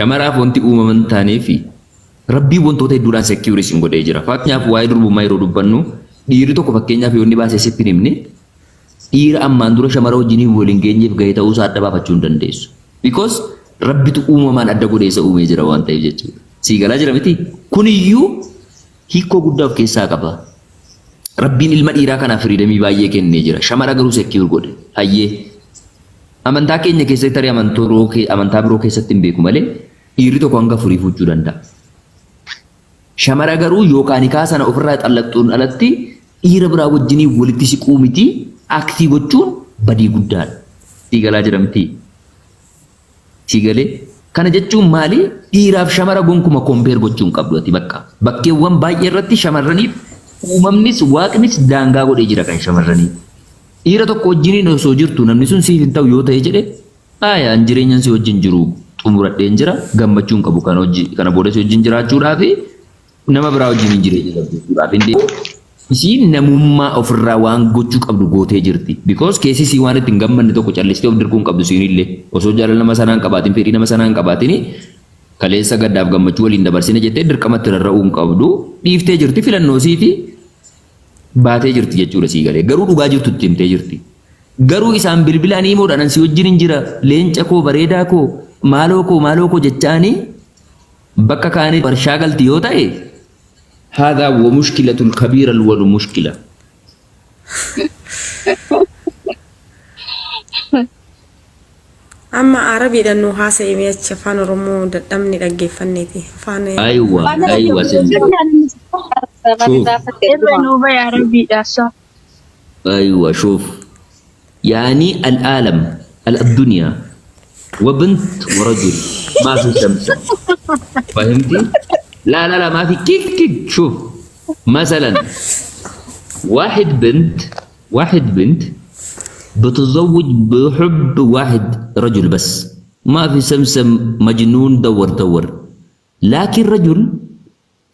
Shamaraaf wanti uumaman taaneefi Rabbiin wantoota hedduudhaan secure isin godhee jira. Fakkeenyaaf waa'ee durbummaa yeroo dubbannu dhiirri tokko fakkeenyaaf yoo inni baasee sitti hin himne dhiira ammaan dura shamara wajjiniin wal hin geenyeef gahe ta'uu isaa adda baafachuu hin dandeessu. Because Rabbitu uumamaan adda godhee isa uumee jira waan ta'eef jechuudha. Sii galaa jira miti? Kuniyyuu hiikkoo guddaa of keessaa qaba. Rabbiin ilma dhiiraa kanaaf firiidamii baay'ee kennee jira. Shamara garuu secure godhe. Hayyee. Amantaa keenya keessatti tarii amantaa biroo keessatti hin beeku malee dhiirri tokko hanga afurii fuuchuu danda'a. Shamara garuu yookaan hikaa sana ofirraa xallaqxuun alatti dhiira biraa wajjinii walitti siquu miti aktii gochuun badii guddaadha. Sii galaa jira mitii? Sii galee? Kana jechuun maali? Dhiiraaf shamara gonkuma compare gochuu hin qabdu ati bakka. Bakkeewwan baay'ee irratti shamarraniif uumamnis waaqnis daangaa godhee jira kan shamarranii. Dhiira tokko wajjiniin osoo jirtu namni sun siif hin ta'u yoo ta'e jedhe Aaya an jireenyan si wajjin jiru xumuradheen jira gammachuu hin qabu kana hojii kana booda si wajjin jiraachuudhaaf nama biraa wajjin hin jireenya gaggeessuudhaaf hin deemu. Isiin namummaa ofirraa waan gochuu qabdu gootee jirti. Because keessi isii waan itti hin gammanne tokko callistee of dirquu hin qabdu siinillee. Osoo jaalala nama sanaa hin qabaatin fedhii nama sanaa hin qabaatin kaleessa gaddaaf gammachuu waliin dabarsine jettee dirqamatti rarra'uu hin qabdu. Dhiiftee jirti filannoo isiiti baatee jirti jechuudha sii galee. Garuu dhugaa jirtu itti himtee jirti. Garuu isaan bilbilaan iimoodhaan an si wajjinin jira leenca koo bareedaa koo maaloo koo maaloo koo jechaanii bakka kaanii warshaa galti yoo ta'e haadhaa wa mushkilatul kabiiral walu mushkila. Amma Arabiidhaan nu haasa'i mee achi afaan Oromoo dadhabne dhaggeeffanneeti. Afaan Aywa aywa sin shuf Irra nuu bahe Arabiidha sa. أيوة شوف يعني العالم الدنيا وبنت ورجل ما في شمسة فهمتي؟ لا لا لا ما في كيف كيف شوف مثلا واحد بنت واحد بنت بتتزوج بحب واحد رجل بس ما في سمسم مجنون دور دور لكن رجل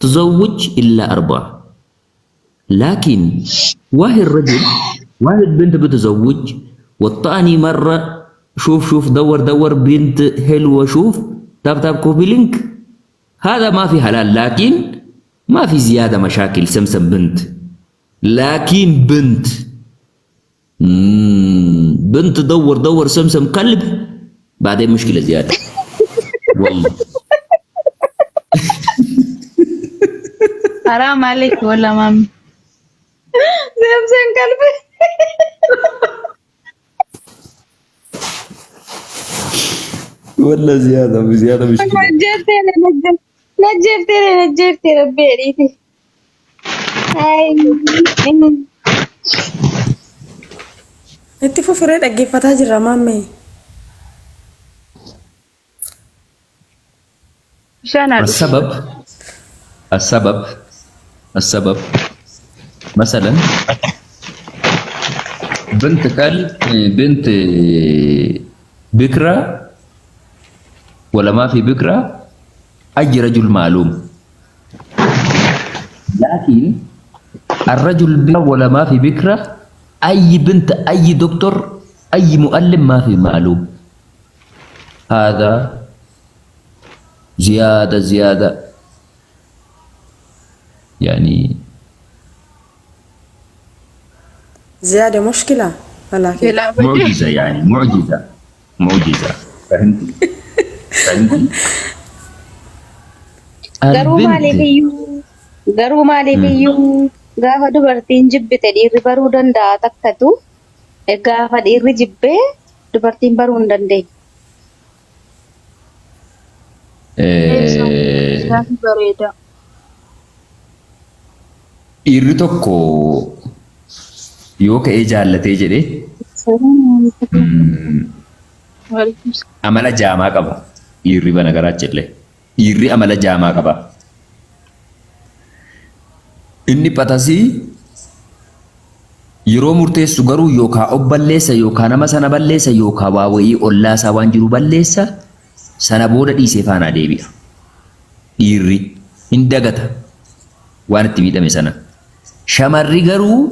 تزوج إلا أربعة لكن واحد رجل واحد بنت بتزوج والثاني مرة شوف شوف دور دور بنت حلوة شوف تاب تاب كوبي لينك هذا ما في حلال لكن ما في زيادة مشاكل سمسم بنت لكن بنت بنت دور دور سمسم قلب بعدين مشكلة زيادة والله حرام عليك ولا مامي Samsung qalbi. ولا زيادة زيادة مشكلة Najjeeftee najjeeftee najjeeftee rabbi jedhiiti. Itti fufuree dhaggeeffataa jirra maammee. Bishaan haa dhufu. السبب السبب السبب مثلا بنت كلب بنت بكرة ولا ما في بكرة أي رجل معلوم لكن الرجل بكرة ولا ما في بكرة أي بنت أي دكتور أي مؤلم ما في معلوم هذا زيادة زيادة يعني زيادة مشكلة ولكن معجزة يعني معجزة معجزة فهمتي؟ فهمتي؟ Garuu maaliif البنت iyyuu garuu maaliif iyyuu gaafa dubartiin jibbite dhiirri baruu danda'a takkatu gaafa dhiirri jibbee dubartiin baruu hin dandeenye. Eessa Eh, gaafi bareeda. dhiirri tokko yoo ka'ee jaallatee jedhe Waalaikum amala jaamaa qaba. Dhiirri bana garaachillee. Dhiirri amala jaamaa qaba. Inni phatasii yeroo murteessu garuu yookaa of balleessa yookaa nama sana balleessa yookaa waa wayii ollaa isaa waan jiru balleessa sana booda dhiisee faanaa deebi'a. Dhiirri hin dagata waan itti miidhame sana. Shamarri garuu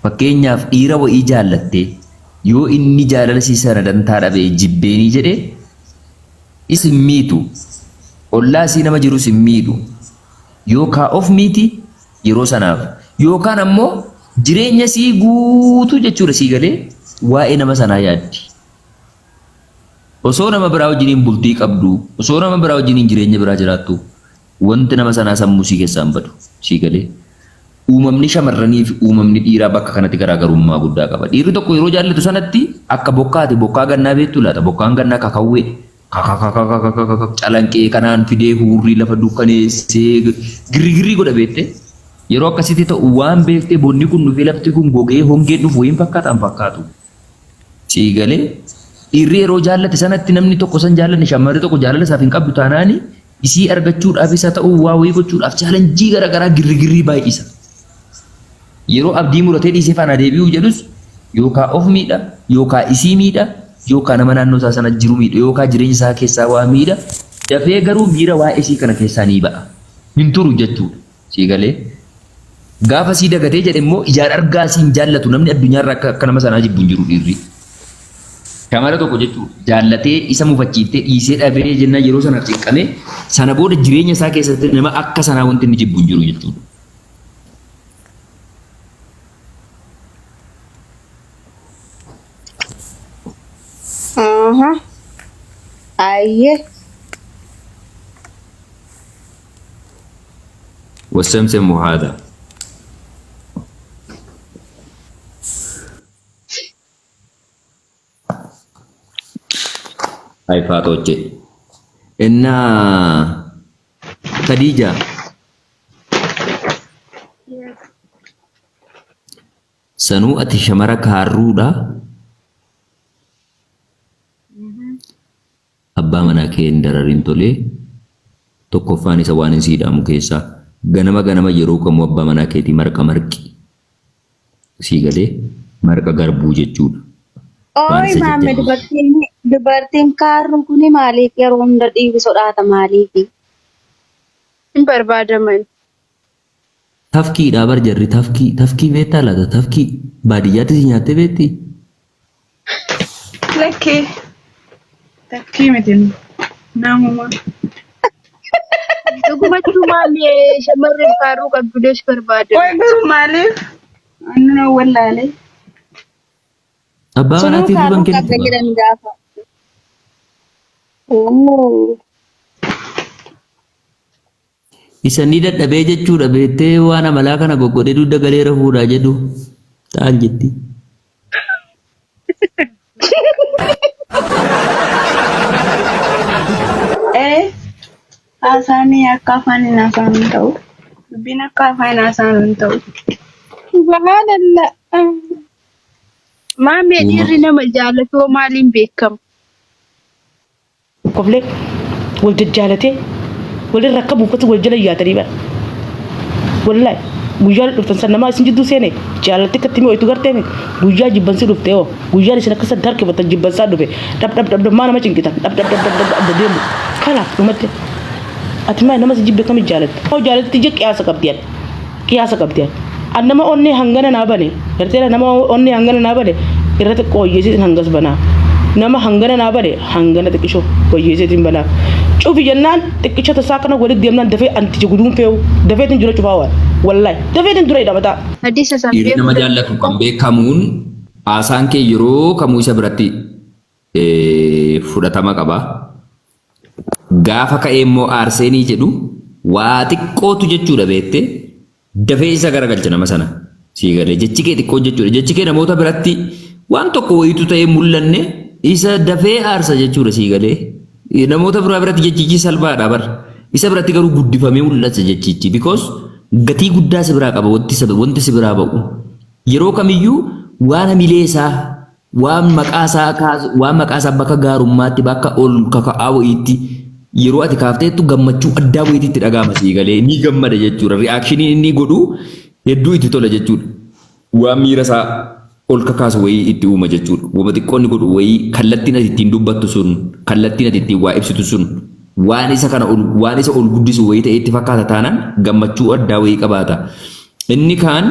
fakkeenyaaf dhiira wayii jaallattee yoo inni jaalala isii sana dantaa dhabee jibbeenii jedhe Isin miitu. Ollaa isii nama jirus hin miidhu. Yookaa of miiti yeroo sanaaf yookaan ammoo jireenya isii guutuu jechuudha sii galee waa'ee nama sanaa yaaddi. Osoo nama biraa wajjiniin bultii qabdu, osoo nama biraa wajjiniin jireenya biraa jiraattu wanti nama sanaa sammuu isii keessaa hin badu. Sii galee. Uumamni shamarranii fi uumamni dhiiraa bakka kanatti garaagarummaa guddaa qaba. Dhiirri tokko yeroo jaallatu sanatti akka bokkaati. Bokkaa gannaa beektuu laata? Bokkaan gannaa kakawwee kakakakakakakak calanqee kanaan fidee huurrii lafa dukkaneessee girrigirrii godha beektee. Yeroo akkasitti ta'u waan beektee bonni kun dhufee lafti kun gogee hongeen dhufu wayiin fakkaata hin fakkaatu. Sii galee dhiirri yeroo jaallate sanatti namni tokko san jaallanne shamarri tokko jaalala isaaf hin qabdu taanaani isii argachuudhaaf isa ta'uu waa wayii gochuudhaaf chaalenjii garaagaraa girrigirrii baay'isa. Yeroo abdii muratee dhiisee faana deebi'uu jedhus yookaa of miidha yookaa isii miidha yookaa nama naannoo isaa sana jiru miidha yookaa jireenya isaa keessaa waa miidha dafee garuu miira waa'ee isii kana keessaa ni ba'a. Hin turu jechuudha. Sii galee. Gaafa sii dagatee jedhe immoo ijaan argaa sii hin jaallatu namni addunyaarra akka akka nama sanaa jibbu hin jiru dhiirri. Shamara tokko jechuudha jaallatee isa mufachiiftee dhiisee dhabee jennaan yeroo sanaaf cinqamee sana booda jireenya isaa keessatti nama akka sanaa wanti inni jibbu hin jiru jechuudha. Aha. Ayyee. والسمسم هذا Ay faatooche. Innaa Khadiija sanuu ati shamara kaarruudha Abbaa manaa kee hin dararin tolee tokkoffaan isa waanin sii dhaamu keessaa ganama ganama yeroo kamuu abbaa manaa keetii marqa marqi sii galee marqa garbuu jechuudha. Waan Ooyi isa maamme jajjabeessu. dubartiin dubartiin kaarruun kuni maaliif yeroo hunda dhiirri sodaata maaliifi? Hin barbaadaman. Tafkiidhaa bar jarri tafkii tafkii beektaa laata tafkii baadiyyaatti si nyaattee beektii? Lakkii. Takkii miti namuma. Dhugumattuu maali shamarri faaruu qabdu dees barbaada. Qoy garuu maaliif? Annu na wallaale. Abbaa Sunuu manaatii kaarruu hirriban qabda kennitu gaa. jedhan gaafa. Oo. Isa ni dadhabee jechuudha beektee waan amalaa kana goggodhee dugda galee rafuudha jedhu ta'an jetti. Ee haasaan akka afaan hin haasa'an hin ta'u. Dubbiin akka afaan hin haasa'an hin ta'u. Subhaanallah. Maamee dhiirri nama jaalatoo maaliin beekama? Koflee wal jajjaalatee walirra akka buufatu wal jala yaatanii bara. Wallahi guyyaa dhuftan san namaa isin jidduu seene jaalatti akkatti mi'ooytu gartee miti guyyaa jibbansi dhufte hoo guyyaan isin akka san harkifatan jibbansaa dhufe dhab dhab dhab dhab maa nama cinqitan dhab dhab dhab dhab dhab adda deemu kanaaf dhumatti ati maa nama si jibbe kami jaalatte hoo jaalatti je qiyaasa qabdi ati qiyaasa qabdi ati an nama onnee hangana naa bane garteera nama onnee hangana naa bane irra xiqqoo wayyeessiitiin hangas banaa nama hangana naa bane hangana xiqqisho wayyeessiitiin banaa cufi jennaan xiqqicha tasaa kana walitti deemnaan dafee anticha guduun fe'u dafeetiin jira cufaa waan wallahi dafeetiin dura hidhamataa. Hadiisa san Dhiirri beekuu nama jaallatu kan beekamuun haasaan kee yeroo kamuu isa biratti fudhatama qaba. Gaafa ka'ee immoo aarseenii jedhu waa xiqqootu jechuudha beektee dafee isa garagalcha nama sana. Sii galee jechi kee xiqqoo jechuudha. Jechi kee namoota biratti waan tokko wayiitu ta'ee mul'anne isa dafee aarsa jechuudha sii galee. Namoota biraa biratti jechichi salphaadha bar. Isa biratti garuu guddifamee mul'ata jechichi. Because gatii guddaa si biraa qaba wanti si biraa ba'u. Yeroo kamiyyuu waan hamilee isaa Waan maqaa isaa kaasu, waan maqaa isaa bakka gaarummaatti, bakka ol kaka'aa wayiitti yeroo ati kaafteettu gammachuu addaa wayiitti itti dhaga'ama sii galee ni gammada jechuudha. Ri'aakshiniin inni godhu hedduu itti tola jechuudha. Waan miira isaa ol kakaasu wayii itti uuma jechuudha. Wama xiqqoo inni godhu wayii kallattiin ati ittiin dubbattu sun, kallattiin ati ittiin waa ibsitu sun waan isa kana ol waan isa ol guddisu wayii ta'ee itti fakkaata taanaan gammachuu addaa wayii qabaata. Inni kaan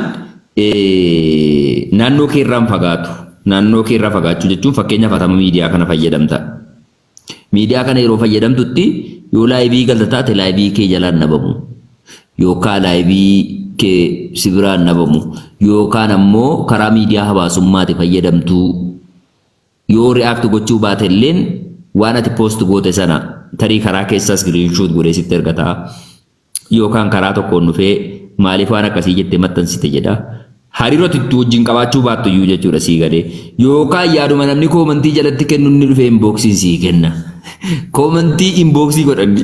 naannoo kee irraa hin fagaatu. Naannoo kee irraa fagaachuu jechuun fakkeenyaaf atama miidiyaa kana fayyadamta. Miidiyaa kana yeroo fayyadamtutti yoo laayivii galta taate laayivii kee jalaan dhabamu. Yookaan laayivii kee si biraan dhabamu. Yookaan ammoo karaa miidiyaa hawaasummaati fayyadamtuu yoo react gochuu baate illeen waan ati post goote sana tarii karaa keessaa screenshot godhee sitti erga ta'a. Yookaan karaa tokkoon dhufee maaliif waan akkasii jettee maxxansite jedha. Hariiroo ati itti wajjin qabaachuu baattu iyyuu jechuudha sii galee. Yookaan yaaduma namni koomantii jalatti kennu inni dhufee inbooksiin sii kenna. Koomantii inbooksii godhanni.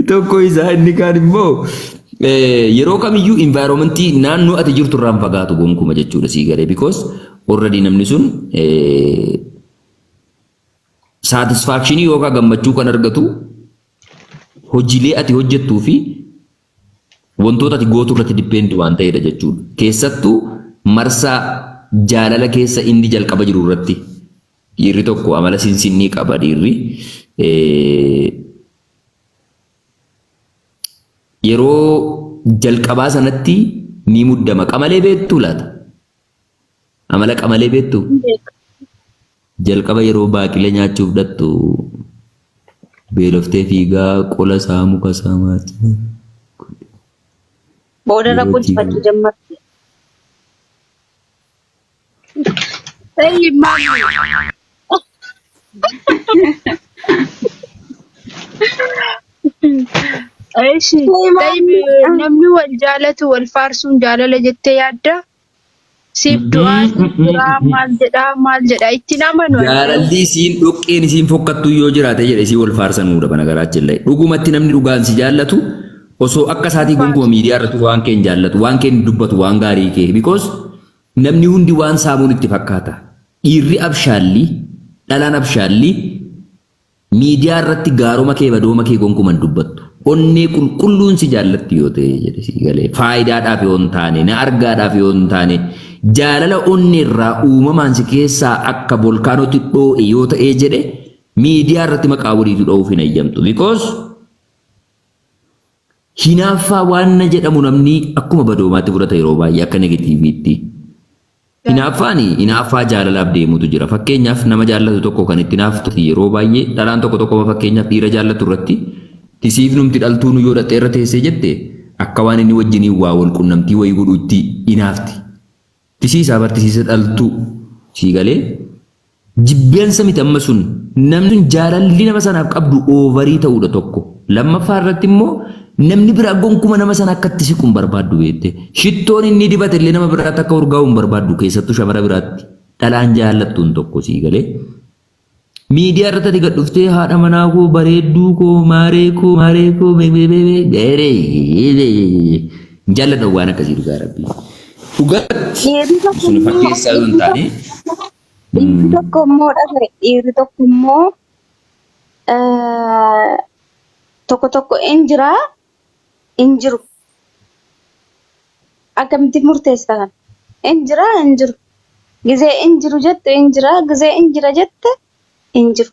Tokko isaa inni kaan immoo yeroo kamiyyuu environmentii naannoo ati jirtu irraan fagaatu gonkuma jechuudha sii galee because already namni sun satisfaction yookaan gammachuu kan argatu hojiilee ati hojjettuu fi wantoota ati gootu irratti depend waan ta'edha jechuudha. Keessattuu marsaa jaalala keessa inni jalqaba jiru irratti dhiirri tokko amala sinsinnii qaba dhiirri. Yeroo jalqabaa sanatti ni muddama. Qamalee beektuu laata? Amala qamalee beektuu? Jalqaba yeroo baaqila nyaachuuf dhattu beeloftee fiigaa qola isaa muka isaa maachaa. Boodarra Yeroo quncifachuu fiigaa. jammarti. Tayyib maammi. Eshi, tayyib namni wal jaalatu wal faarsuun jaalala jettee yaaddaa? Siif du'aa, siif jiraa, maal jedhaa, maal jedhaa ittiin amanu ani garuu. Jaalalli isiin dhoqqeen isiin fokkattuu yoo jiraate jedhe isii wal faarsanuudha bana garaachillee. Dhugumatti namni dhugaan si jaallatu osoo akka isaatii gonkumaa miidiyaa irratti waan kee hin jaallatu, waan kee hin dubbatu, waan gaarii kee. Because namni hundi waan saamuun itti fakkaata. Dhiirri abshaalli, dhalaan abshaalli Miidiyaa irratti gaaroma kee badooma kee gonkuma hin dubbattu. Onnee qulqulluun si jaallatti yoo ta'e jedhe sii galee. Faayidaadhaaf yoo hin taane, na argaadhaaf yoo hin taane, jaalala onnee irraa uumamaan si keessaa akka volkaanootti dhoo'e yoo ta'e jedhe miidiyaa irratti maqaa waliitu dha'uuf hin hayyamtu. Because hinaaffaa waan na jedhamu namni akkuma badoomaatti fudhata yeroo baay'ee akka negatiiviitti. Hinaaffaan hinaaffaa jaalalaaf deemutu jira. Fakkeenyaaf nama jaallatu tokko kan itti hinaaftu yeroo baay'ee dhalaan tokko tokko fakkeenyaaf dhiira jaallatu irratti tisiifnumti dhaltuun yoo dhaxxee irra teessee jette akka waan inni wajjiniin waa wal qunnamtii wayii godhu itti hinaafti. Tisiisaa bar tisiisa dhaltuu sii galee Jibbiansa miti amma sun namni sun jaalalli nama sanaaf qabdu oovarii ta'uudha tokko. Lammaffaa irratti immoo namni biraa gonkuma nama sana akka itti siqu hin barbaaddu beekte. Shittoon inni dibate illee nama biraatti akka urgaa'u hin barbaaddu keessattuu shamara biraatti. Dhalaan jaallattuun tokko sii galee. Miidiyaa irratti ati gad dhuftee haadha manaa koo bareedduu koo maaree koo maaree koo beebee hin jaalladhu waan akkasii dhugaa rabbii. Dhugaatti Dhiirri tokko sun immoo fakkeessaa yoo hin taane dhiirri tokko immoo dhabe dhiirri tokko immoo tokko tokko in jira in jiru. Akkamitti murteessita kana? In jira in jiru. Gizee in jiru jettu in jira gizee in jira jette in jiru.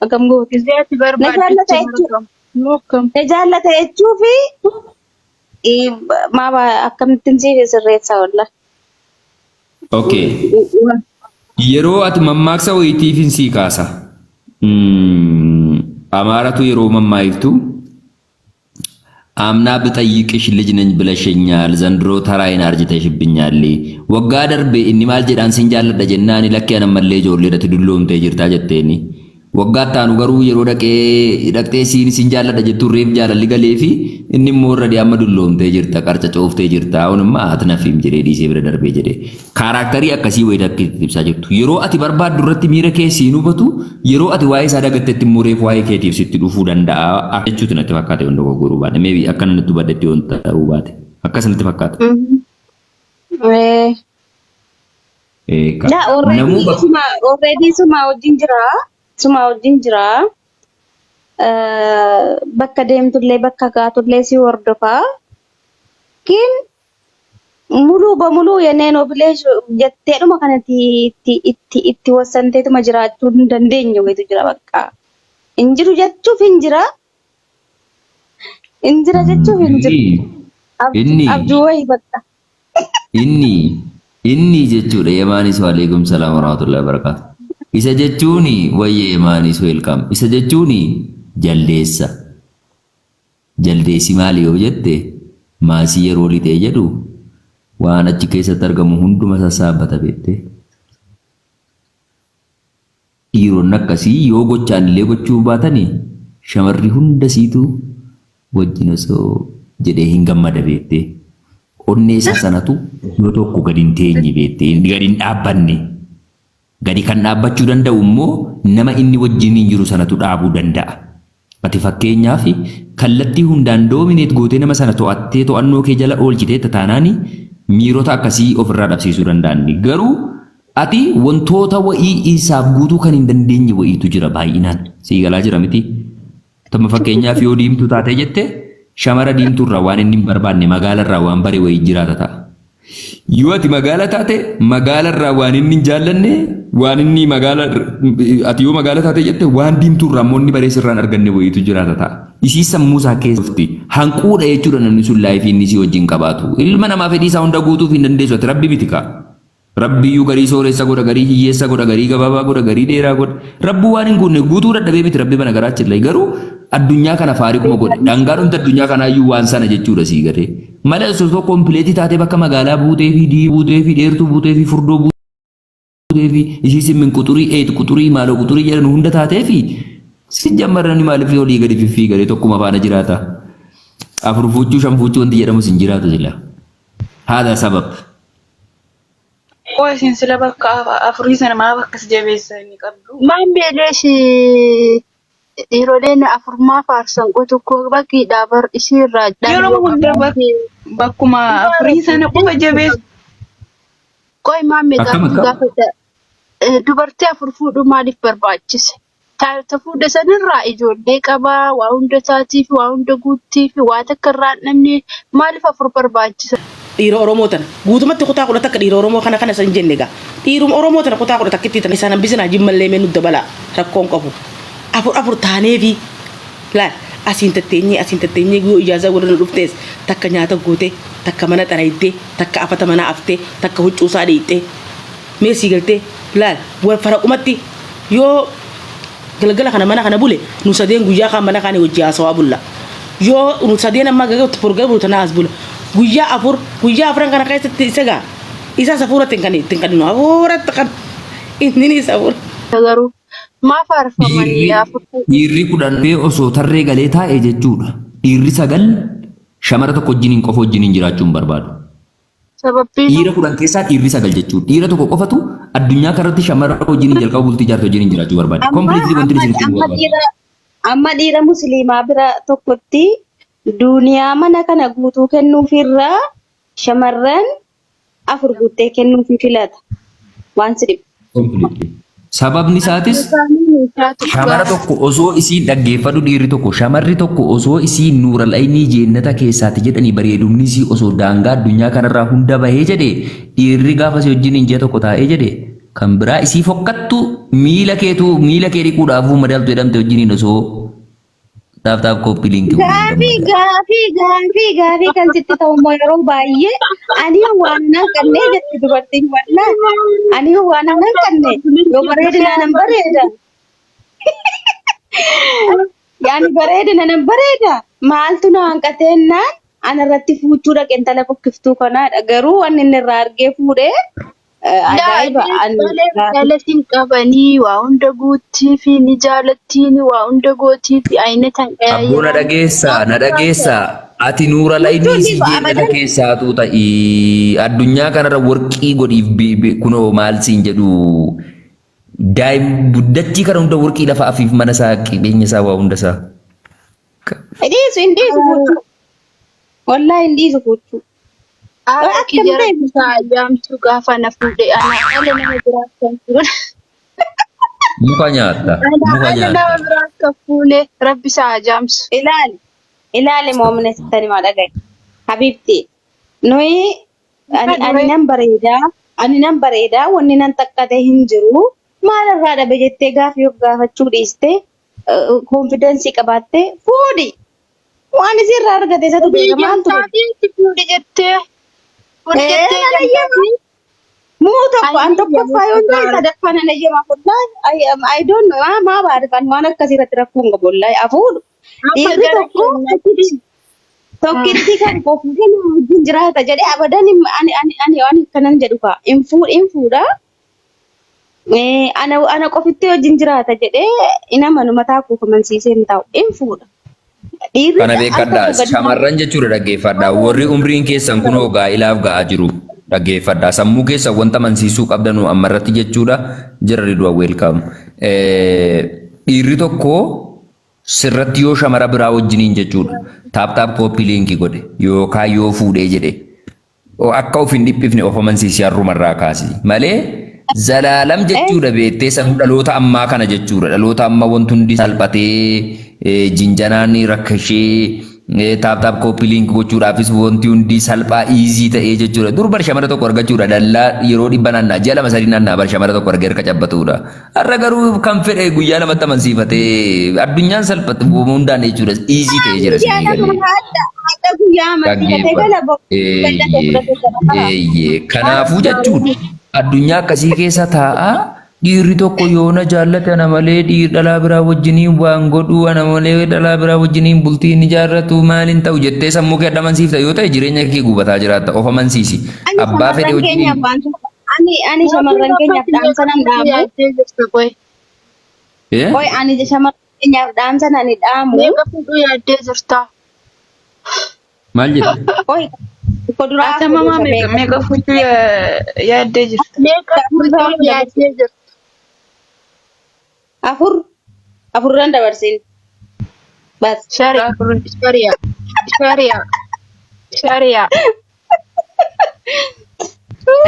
Akkam goota? Gizee ati Na barbaaddutti jaallata hin jechuu argamu. Moo akkam? na jaallata jechuu fi maama akkamittiin siif sirreessa wallah. Okay. Yeroo ati mammaaksa wayitiifin sii kaasa. Amaaratu yeroo mammaayiftu አምና ብጠይቅሽ ልጅ ነኝ ብለሽኛል፣ ዘንድሮ ተራዬን አርጅተሽብኛል። Waggaa darbe inni maal jedhaan sin jaalladha jennaani lakki an ammallee ijoolleedhati dulloomtee jirtaa jetteeni. Waggaa itti aanu garuu yeroo dhaqee dhaqxee siin sin jaalladha jettuun reef jaalalli galeefi inni immoo irra amma dulloomtee jirta qarca cooftee jirta ahunimma atnafiim jedhee dhiisee bira darbee jedhe. Kaaraaktarii akkasii wayita akka itti ibsaa jirtu. Yeroo ati barbaaddu irratti miira kee siin hubatu yeroo ati waa'ee isaa dagattetti immoo reef waa'ee keetiif sitti dhufuu danda'a jechuutu natti fakkaata yoon dogoggoruu baadhe. Maybe akka natti hubadhetti yoon ta'uu baate. Akkas natti fakkaata. Eekaa. Na already Namuu bakka suma already suma wajjin jira. Suma wajjin jira. Bakka deemtullee bakka kaatullee si hordofa. Kin muluu bamuluu yenneen obilee jetteedhuma kanatti itti itti itti wassanteetuma jiraachuu hin dandeenye wayitu jira bakka. Hin jiru jechuuf hin jira. Hin jira jechuuf hin jiru. Inni Abjuu wayii bakka. inni Inni jechuudha Yamaanis waalaikum salaam warahmatullahi wabarakatuh. Isa jechuun wayye Yamaanis welcome. Isa jechuun jaldeessa. Jaldeessi maali yoo jette maasii yeroo lixee jedhu waan achi keessatti argamu hunduma sassaabbata beektee. Dhiironni akkasii yoo gochaan illee gochuu baatani shamarri hunda siitu wajjin osoo jedhee hin gammada beektee. Onnee isaa sanatu yoo tokko gadi hin teenye beektee gadi hin dhaabbanne. Gadi kan dhaabbachuu danda'u immoo nama inni wajjiniin jiru sanatu dhaabuu danda'a. Ati fakkeenyaaf kallattii hundaan dominate gootee nama sana to'attee to'annoo kee jala oolchiteetta taanaan miirota akkasii ofirraa dhabsiisuu danda'anni. Garuu ati wantoota wa'ii isaaf guutuu kan hin dandeenye wa'iitu jira baay'inaan. Sii galaa jira miti? Tamma fakkeenyaaf yoo diimtuu taatee jette shamara diimtuurraa waan inni hin barbaanne magaalarraa waan bare wayii jiraata ta'a. Yoo ati magaala taate magaalarraa waan inni hin jaallanne waan inni magaala ati yoo magaala taate jette waan diimtuurraa immoo inni baree sirraan arganne wayiitu jiraata ta'a. Isii sammuu isaa keessa dhufti. Hanquudha jechuudha namni sun life inni isii wajjin qabaatu. Ilma namaa fedhii isaa hunda guutuuf hin dandeessu ati rabbi miti kaa. Rabbiyyuu garii sooressa godha, garii hiyyeessa godha, garii gabaabaa godha, garii dheeraa godha. Rabbuu waan hin guunne guutuu dadhabee miti rabbi bana garaachillee garuu addunyaa kana faariquma godhe. Dhangaa dhumti addunyaa kanaayyuu waan sana jechuudha sii galee. Malee osoo tokko complete taatee bakka magaalaa buutee fi dii buutee fi dheertuu buutee fi furdoo buutee fi isii simmin quxurii eet quxurii maaloo quxurii jedhan hunda taatee fi si jammar namni maaliif olii gadi fiffiigalee tokkuma faana jiraata. Afur fuuchuu shan fuuchuu wanti jedhamus hin jiraatu sila. Haadha sabab. Qoo isin sila bakka afurii sana maaf akkas jabeessanii qabdu? Maan beeleesh dhiiroleen afurmaa faarsan qotu koo bakkiidhaa bar isii irraa Yeroo hunda bakkuma afurii sana qofa jabeessu. Qoy maamme Akkam gaaffii akkam? gaafadha. Dubartii afur fuudhuu maaliif barbaachise? Ta fuudhe sanirraa ijoollee qabaa, waa hunda taatiif, waa hunda guuttiif, waa takka irraa hin dhabne maaliif afur barbaachisa? Dhiira Oromoo tana guutumatti kutaa 11 dhiira Oromoo kana kana san jenne egaa dhiiruma Oromoo tana kutaa kudha takkittii tana isaan hambisinaa jimmallee mee nu dabalaa rakkoon qabu afur afur taaneefi laal asiin tatteenyee asiin tatteenyee yoo ijaazaa warra nu dhuftees takka nyaata gootee takka mana xaraydee takka afata manaa aftee takka huccuusaa dhiqxee mee sii galtee laal wal faraqumatti yoo galgala kana mana kana bule nu sadeen guyyaa kaan mana kaanii wajji haasawaa bulla yoo nu sadeen ammaa gagatti porgala bulu tanaa as bula guyyaa afur guyyaa afran kana keessatti isa gaa isa safuuratti hin kan ittiin kanninu hafuuratti kan inni safuura. Garuu maa faarfamanii Dhiirri afur fuudhu? dhiirri kudhan dhufee osoo tarree galee taa'e jechuudha. Dhiirri sagal shamara tokko wajjiniin qofa wajjiniin jiraachuu hin barbaadu. Sababbiin Dhiira 10 keessaa dhiirri 9 jechuudha. Dhiira tokko qofatu addunyaa kanarratti shamara wajjiniin jalqaba bultii ijaarte wajjiniin jiraachuu barbaada. Amma Completely wanti amma isinitti himuu amma barbaadu. dhiira amma dhiira musliimaa bira tokkotti duuniyaa mana kana guutuu kennuufirraa shamarran afur guuttee kennuufii filata. Waan si dhibu. Completely. Sababni isaatis shamara tokko osoo isiin dhaggeeffadhu dhiirri tokko shamarri tokko osoo isiin nuural aynii jeennata keessaati jedhanii bareedumni isii osoo daangaa addunyaa kanarraa hunda bahee jedhe dhiirri gaafa si wajjiniin ji'a tokko taa'ee jedhe kan biraa isii fokkattu miila keetu miila kee dhiquudhaafuu madaaltu jedhamte wajjiniin osoo Tap tap copy link waliin Gaafii gammadaa. gaafii gaafii gaafii kan sitti ta'u immoo yeroo baay'ee ani waan nan qabne jetti dubartiin wallaa ani waan nan qabne yoo bareedina nan bareeda yaani bareedina nan bareeda maaltu na hanqateennaan ana irratti fuuchuu dhaqe intala fokkiftuu kanaadha garuu wanni inni irraa argee fuudhee Ajaa'iba ani gaafii. Jaalatiin qabanii waa hunda guuttii fi ni jaalattiin waa hunda gootii fi aynatan Abboo na dhageessaa na dhageessaa ati nuura laynii Jechuun sii jeennata abadan keessaatuu ta'ii addunyaa kanarra warqii godhiif kunoo maal siin jedhu daa'im dachii kana hunda warqii lafa afiif mana isaa qabeenya isaa waa hunda isaa. Hin dhiisu hin dhiisu fuuchuu. Wallaahi hin dhiisu fuuchuu. Haadha Akkam kiyya ta'e rabbi isaa ayyaamtu gaafa na fuudhe ana ala nama biraa kan fuune. Muka nyaatta Ana muka ala nyaatta. nama biraa kan fuune rabbi isaa ayyaamsu. Ilaali ilaali moomina sittani maa dhagaye. Habiibti nuyi ani ani nan bareedaa ani nan bareedaa wanni nan taqqate hin jiru maal irraa dhabe jettee gaafii of gaafachuu dhiiste confidence qabaatte fuudhi. Waan isii irraa argate isatu Fuudhii beeka maaltu beeka. jaltaafi fuudhi jettee fuudhi Ee jettee nan eeyyama. jaltaafi. Muu tokko an tokkoffaa yoo ta'e sadaffaa nan eeyyamaaf wallahi. I don't know maa baarifan waan akkasii irratti rakkoo hin qabu wallahi afuudhu. Amma Dhiirri gara tokko keenyatti tokkitti kan koo fuudhee nama wajjin jiraata jedhee abadan ani ani ani waan akkanan jedhu kaa hin fuudha. Ana qofitti wajjin jiraata jedhee hin amanu, mataa koo amansiisee hin taa'u, hin fuudha. Dhiirri Kana al beekadhaa. tokko gadi Shamarran jechuudha, dhaggeeffadhaa. Warri umriin keessan kunoo gaa'ilaaf ga'aa jiru, dhaggeeffadhaa. Sammuu keessan wanta amansiisuu qabdanu ammarratti jechuudha. Jira Ridwaan, welcome. Dhiirri tokko sirratti yoo shamara biraa wajjiniin jechuudha, tap tap copy link godhe yookaan yoo fuudhee jedhe, akka of hin dhiphifne of amansiisi har'umarraa kaasi malee zalaalam jechuudha. Beektee sanuu dhaloota ammaa kana jechuudha, dhaloota amma wanti hundi salphatee, jinjanaan rakkashee, tap tap copy link gochuudhaafis wanti hundi salphaa, easy ta'ee jechuudha. Dur bar shamara tokko argachuudha dallaa yeroo 100 naannaa, ji'a 2 3 naannaa bar shamara tokko argee harka cabbatudha. Har'a garuu kan fedhe guyyaa 2tti amansiifatee addunyaan salphate hundaan jechuudha, easy ta'ee jira Guyyaa isinii 2 galee. Haadha guyyaa amansiifatee gala bal'ate fudhate sana. Eeyyee, kanaafuu jechuudha addunyaa akkasii keessa taa'aa dhiirri tokko yoo na jaallate ana malee dhiir dhalaa biraa wajjiniin waan godhuu, ana malee dhalaa biraa wajjiniin bultii hin ijaarratu, maaliin ta'u jettee sammuu kee amansiifta yoo ta'e, jireenya kee gubataa jiraatta. Of amansiisi. Ani Abbaa fedhe shamarran keenyaaf wajjiniin. waan ani shamarran keenyaaf dhaamsa nan dhaamu. Yaaddee jirta qoy. Eh? Qoy, ani shamarran keenyaaf dhaamsa nan dhaamu. Meeqa fuudhuu yaaddee jirta? Maal jette? Qoy, tokko duraa Ati amma maa fuudhu meeqa meeqa fuuchuu yaaddee jirta? Meeqa fuudhuu yaaddee jirta? Afur, afurran dabarsin. Bas. Shari'a. Shari'a. Shari'a. Shari'a.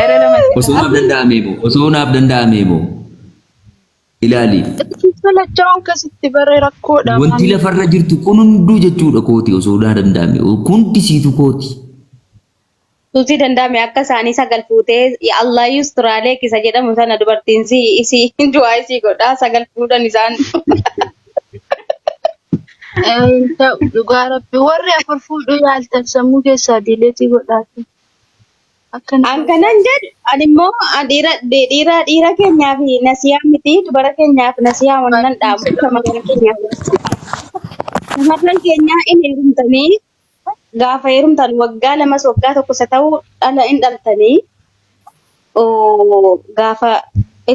Era lama. Osoo naaf danda'amee moo? Osoo naaf danda'amee moo? Ilaali. Filachaan akkasitti baree rakkoodha. Wanti lafarra jirtu kun hunduu jechuudha kooti, osoo naa danda'ame. Hundi siitu kooti. Tuutii danda'ame akka isaanii sagal fuutee Allah yusturaalee kisa jedhamu sana dubartiin si isii du'aa isii godhaa sagal fuudhan isaan. Hin ta'u, dhugaa rabbi, warri afur fuudhuu yaaltan sammuu keessaa delete godhaati. Akkana. An kanan jedhu ani immoo an dhiira dhiira dhiira keenyaaf nasiyaa miti, dubara keenyaaf nasiyaa wannan dhaamu, shamarran keenyaaf. Shamarran keenyaa in heerumtanii, gaafa heerumtan waggaa 2s waggaa 1s haa ta'u dhala in dhaltanii, gaafa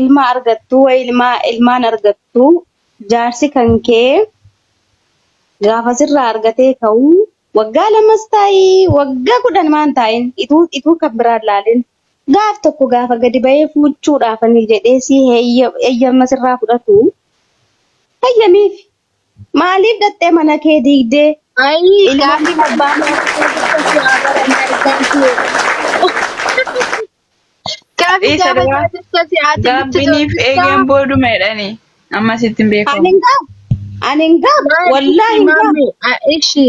ilma argattu wayi ilma ilmaan argattu, jaarsi kan kee gaafa sirraa argatee ka'u, waggaa 2s taa'ii waggaa 10 maan taa'in, ituu kan biraan laalin, gaaf tokko gaafa gadi bahee fuuchuudhaafanii jedhee si heeyyama sirraa fudhatu heeyyamiif. Maaliif dhattee mana kee diigdee Ayi ilma gaaffii abbaa Gaaffii Isa gaafa duraa jirta si ati nutti gaabbiniif tolchita. eegeen booduma jedhanii amma sitti hin Ani beekamu. hin gaafu. Ani hin gaafu. Wallaahi hin gaafu. Ishi,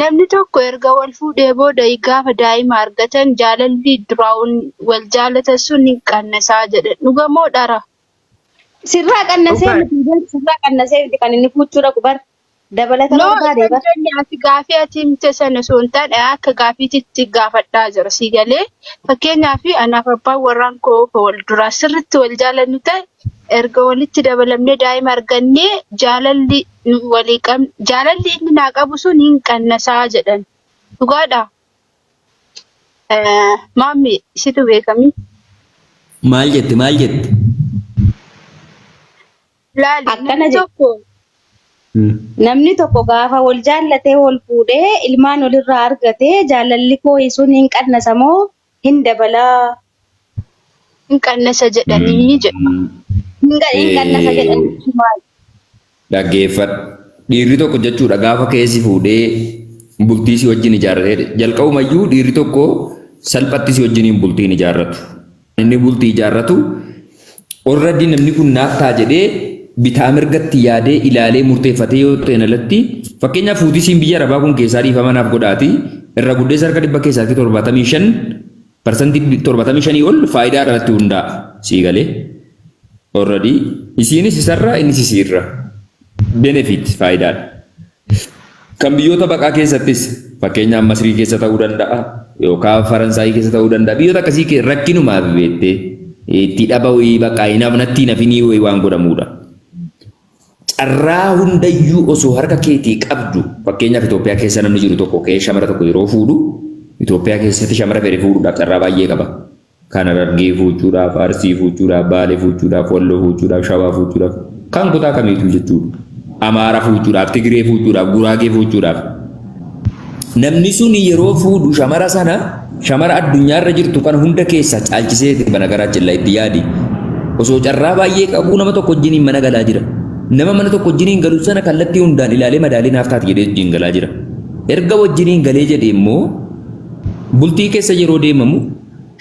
namni tokko erga wal fuudhee booda gaafa daa'ima argatan jaalalli duraan wal jaalatan sun ni qannasaa jedhe. Dhugamoo dhara? Sirraa qannasee Dhugaadha. miti bar, sirraa qannasee miti kan inni fuuchuu dhaqu bar. Dabalata No, barbaade kan bar. jenne ati gaafii ati himte sana osoo hin taane akka gaafiititti gaafadhaa jira si galee. Fakkeenyaaf anaaf abbaan warraan koo wal duraa sirriitti wal jaalannu ta'e, erga walitti dabalamnee daa'ima argannee jaalalli nu walii qabnu, jaalalli inni naa qabu sun hin qannasaa jedhan. Dhugaadhaa? Maammi, situ beekami. Maal jette, maal jette? Laali, Akkana namni jedhe. tokko Namni tokko gaafa wal jaallatee wal fuudhee ilmaan walirraa argatee, jaalalli koo sun hin qannasa moo hin dabalaa? Hin qannasa jedhanii jedha. Hin qannasa jedhanii maal? Dhaggeeffadhu. Dhiirri tokko jechuudha gaafa keessi fuudhee bultii si wajjin ijaarratee, jalqabumayyuu dhiirri tokko salphatti si wajjiniin bultii hin ijaarratu. Inni bultii ijaarratu already namni kun naaf ta'a jedhee bitaa mirgatti yaadee ilaalee murteeffatee yoo ta'e alatti, fakkeenyaaf fuutii siin biyya arabaa kun keessaa dhiifama naaf godhaati, irra guddeessa harka 100 keessaa harki 75, 75% ol faayidaa irratti hundaa'a, sii galee? Already isiinis isarraa, innis isiirra benefit, faayidaadha. Kan biyyoota baqaa keessattis, fakkeenyaaf Masrii keessa ta'uu danda'a yookaan Faransaayii keessa ta'uu danda'a, biyyoota akkasii rakkinumaaf beektee. Itti dhaba wayii bakka hinaaf natti hin hafinii wayii waan godhamuudha. Carraa hundayyuu osoo harka keetii qabdu, fakkeenyaaf Itoophiyaa keessa namni jiru tokko ka'ee shamara tokko yeroo fuudhu, Itoophiyaa keessatti shamara fedhe fuudhuudhaaf carraa baay'ee qaba. Kan Harargee fuuchuudhaaf, Arsii fuuchuudhaaf, Baalee fuuchuudhaaf, Walloo fuuchuudhaaf, Shawaa fuuchuudhaaf, kan kutaa kamiituu jechuudha. Amaara fuuchuudhaaf, Tigree fuuchuudhaaf, Guraagee fuuchuudhaaf. Namni sun yeroo fuudhu shamara sana shamara addunyaarra jirtu kana hunda keessaa caalchiseeti bana garaachilla itti yaadi. Osoo carraa baay'ee qabuu nama tokko wajjiniin mana galaa jira. Nama mana tokko wajjiniin galu sana kallattii hundaan ilaalee madaalee naaf taati jedhee wajjin galaa jira. Erga wajjiniin galee jedhee immoo bultii keessa yeroo deemamu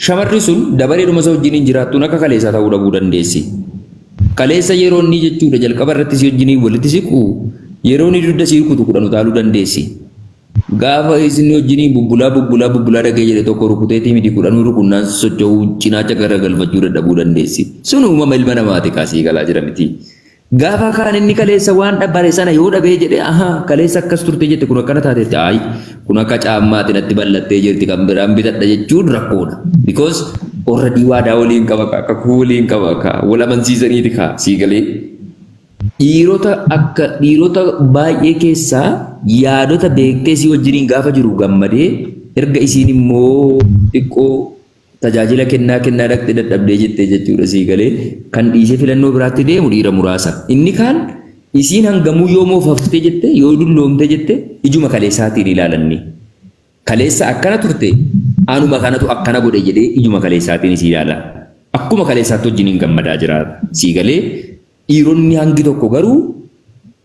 shamarri sun dabareedhuma isa wajjiniin jiraattuun akka kaleessaa ta'uu dhabuu dandeessi. Kaleessa yeroo inni jechuudha jalqaba irratti si wajjiniin walitti siqu yeroo inni dugda si rukutu 10 utaaluu dandeessi. Gaafa isin wajjiniin bubbulaa bubbulaa bubbulaa dhaqee jedhe tokko rukuteetii miti kudhanuu rukunnaan socho'uu cinaacha garagalfachuu dadhabuu dandeessi. Sun uumama ilma namaati kaasii galaa jira miti. Gaafa kaan inni kaleessa waan bare sana yoo dhabee jedhe, ahaa, kaleessa akkas turte jette, kun akkana taatetti, ayi kun akka caammaati natti bal'attee jirti, kan biraan bitadha jechuun rakkoodha. Because already waadaa waliin qaba kaa, kakuu waliin qaba kaa, wal amansiisaniiti kaa, sii galee. Dhiirota akka dhiirota baay'ee keessaa yaadota beektee si wajjiniin gaafa jiru gammadee, erga isiin immoo xiqqoo tajaajila kennaa kennaa dhaqxe dadhabdee jettee jechuudha, sii galee, kan dhiisee filannoo biraatti deemu dhiira muraasa. Inni kaan isiin hangamuu yoo moofaftee jette, yoo dulloomtee jette, ijuma kaleessaatiin ilaalanni. Kaleessa akkana turte, anuma kanatu akkana godhe jedhee ijuma kaleessaatiin isii ilaala. Akkuma kaleessaatti wajjiniin gammadaa jiraata. Sii galee, dhiironni hangi tokko garuu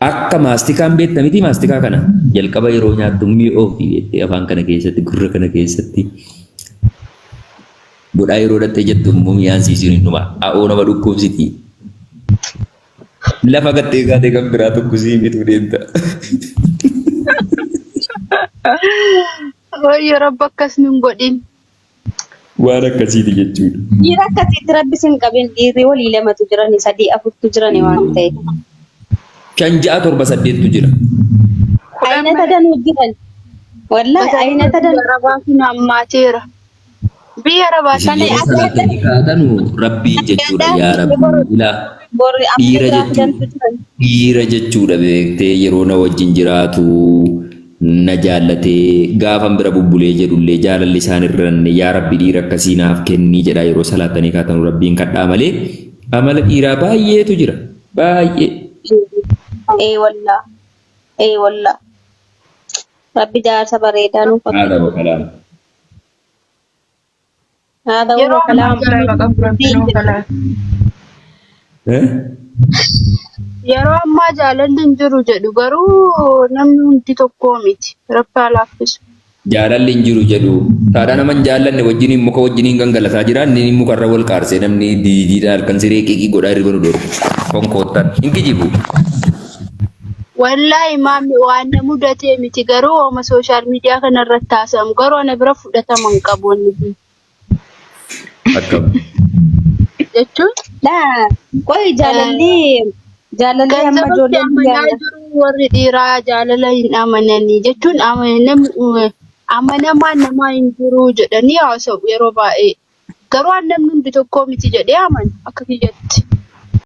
akka maastikaan beekta miti, maastikaa kana jalqaba yeroo nyaattu mi'oofti jettee afaan kana keessatti, gurra kana keessatti godhaa, yeroo dhattee jettu immoo mi'aan siisiin hin dhuma. A'oo, nama dhukkubsiti. Lafa gattee kaatee kan biraa tokko sii bituu deemta. Wayyo, Rabbi akkas nun godhin. Waan akkasiiti jechuudha. Dhiira akkasiitti Rabbi sin qabin. Dhiirri walii lamatu jirani, sadii afurtu jirani waan ta'eef. Shan, ja'a, torba, saddeettu jira. 10 Aynata malee. danuu jiran. Wallahi aynata Biyya danuu. Arabaa kun hammaateera. Biyya Arabaa Isin Kana yeroo akka salaatanii kaatanu Rabbiin jechuudha, yaa Rabbi ilaa Borri amala dhiira biraa jechuudha. fidantu jiran. Dhiira jechuudha beektee, yeroo na wajjin jiraatu na jaallatee, gaafan bira bubbulee jedhullee jaalalli isaan irranne, yaa Rabbi dhiira akkasii naaf kennii jedhaa yeroo salaatanii kaatanu Rabbiin kadhaa malee amala dhiiraa baay'eetu jira. Baay'ee. Ee wallah. Ee wallah. Rabbi jaarsa bareedaa nuuf haa Haadha kennu. bakalaam. Haadha Yeroo huwa ammaa kalaam. Ajaa'iba qabu Rabbi nuu kalaaf. Eh? Yeroo ammaa jaalalli hin jiru jedhu, garuu namni hundi tokkoo miti. Rabbi haa laaffisu. Jaalalli hin jiru jedhu. Taadhaa nama hin jaallanne wajjiniin muka wajjiniin gangalataa jira. Inni mukarra wal qaarsee namni diidiidhaan halkan siree qiqii godhaa hirriba nu dhorku. Konkoottan. Hin kijibu. Wallaahi maammi, waan na mudatee miti, garuu hooma social media kana irratti haasa'amu garuu ana bira fudhatama hin qabu wanni kun. Akkam. Jechuun Laa qoy, jaalalli jaalalli amma ganzabatti ijoolleen biyya amanaa jiru, warri dhiiraa jaalala hin amananii jechuun amanamaan namaa hin jiru jedhanii haasa'u yeroo baay'ee. Garuu an namni hundi tokkoo miti jedhee amana akka kiyyatti.